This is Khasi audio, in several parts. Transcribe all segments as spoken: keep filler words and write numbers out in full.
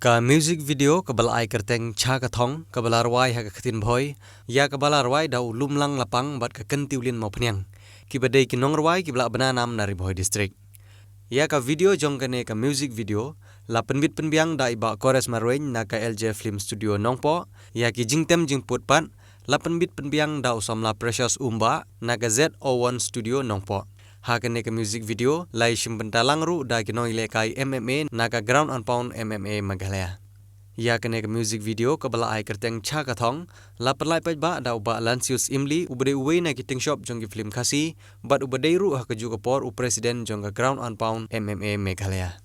Ka music video kaba la ai kyrteng Cha Ka Thong, kaba la rwai ha ka ktien Bhoi, ïa kaba la rwai da u Lumlang Lapang bad ka Kyntiewlin Mawphniang, kiba dei ki nongrwai kiba la bna nam na Ri Bhoi District. Ïa ka video jong kane ka music video la pynbit pynbiang da i Bah Kores Marwein na ka L J Film Studio Nongpoh, ïa ki jingtem jingput pat la pynbit pynbiang da u samla Precious Umbah na ka Z O one Studio Nongpoh. Ha kane ka music video la ïashim bynta lang ruh da ki nongïalehkai M M A na ka Ground and Pound M M A Meghalaya. Ïa kane ka music video kaba la ai kyrteng Cha Ka Thong la pynlait paidbah da u Bah Lansius Imli, uba dei uwei na ki tyngshop jong ki film Khasi bad uba dei ruh ha kajuh ka por u president jong ka Ground and Pound M M A Meghalaya.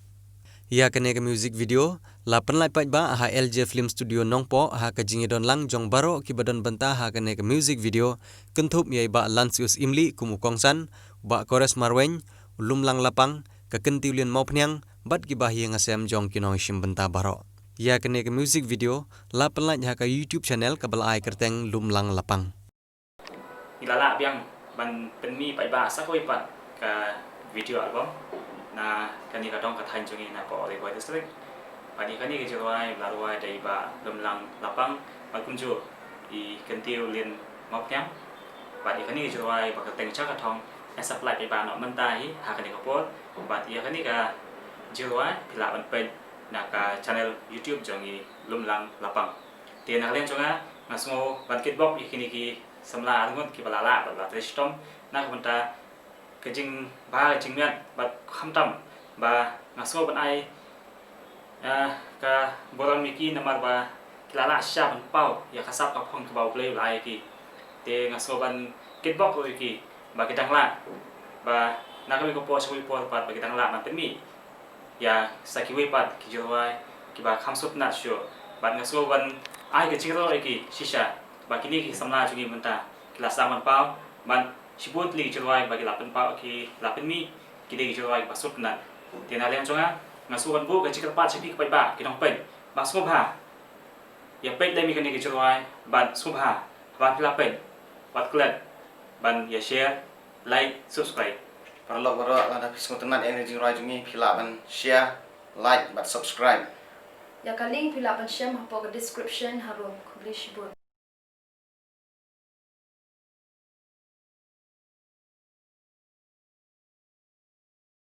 Ïa kane ka music video la pynlait paidbah ha L J Film Studio Nongpoh ha ka jingïadon lang jong baroh kiba don bynta ha kane ka music video, kynthup ïa i Bah Lansius Imli kum u kongsan, Bah Kores Marwein, u Lumlang Lapang, ka Kyntiewlin Mawphniang bad ki bahaïing hasem jong ki nongïashim bynta baroh. Ïa kane ka music video la pynlait ha ka YouTube channel kaba la ai kyrteng Lumlang Lapang. Ngi la lah biang ban pynmih paidbah sa kawei pat ka video album na kane ka dong ka thaiñ jong ngi na poh Ri Bhoi District. Bad ïa kane ka jingrwai la rwai da i Bah Lumlang Lapang bad kumjuh i Kyntiewlin Mawphniang. Bad ïa kane ka jingrwai ba kyrteng Cha Ka Thong, ngan sa pynlait paidbah noh mynta hi ha kane ka por. Bad ïa kane ka jingrwai phi lah ban peit na ka channel YouTube jong i Lumlang Lapang. Te na ka liang jong nga, nga sngew ban kitbok ïa kine ki samla arngut kiba la lah bad la trei shitom na ka bynta ka jingbha ka jingmiat bad khamtam ba nga sngew ban ai, eh, ka burom ïa ki namar ba ki la lah shisha ban paw ïa ka sap ka phong kaba U Blei u la ai ïa ki. Te nga sngew ban kitbok ruh ïa ki ba ki dang lah, ba na kawei ka por sha kawei ka por pat ba ki dang lah ban pynmih ïa sa kiwei pat ki jingrwai kiba kham sngewtynnat shuh. Bad nga sngew ban ai ka jingïaroh ïa ki shisha ba kine ki samla jong ngi mynta ki la sdang ban paw, bad shibun tylli ki jingrwai ba ki la pynpaw, ki la pynmih, ki dei ki jingrwai kiba sngewtynnat. Te na liang jong nga, nga sngew ban buh ka jingkyrpad sha phi ki paidbah ki nongpeit ba sngewbha ïa peit lem ïa kine ki jingrwai bad sngewbha haba phi la peit, wat klet ban ïa share, like, subscribe. Paralok baroh, lada phi sngewtynnat ïa kane ka jingrwai jong ngi, phi lah ban share, like bad subscribe. Ïa ka link phi lah ban shem hapoh ka description harum. Khublei shibun.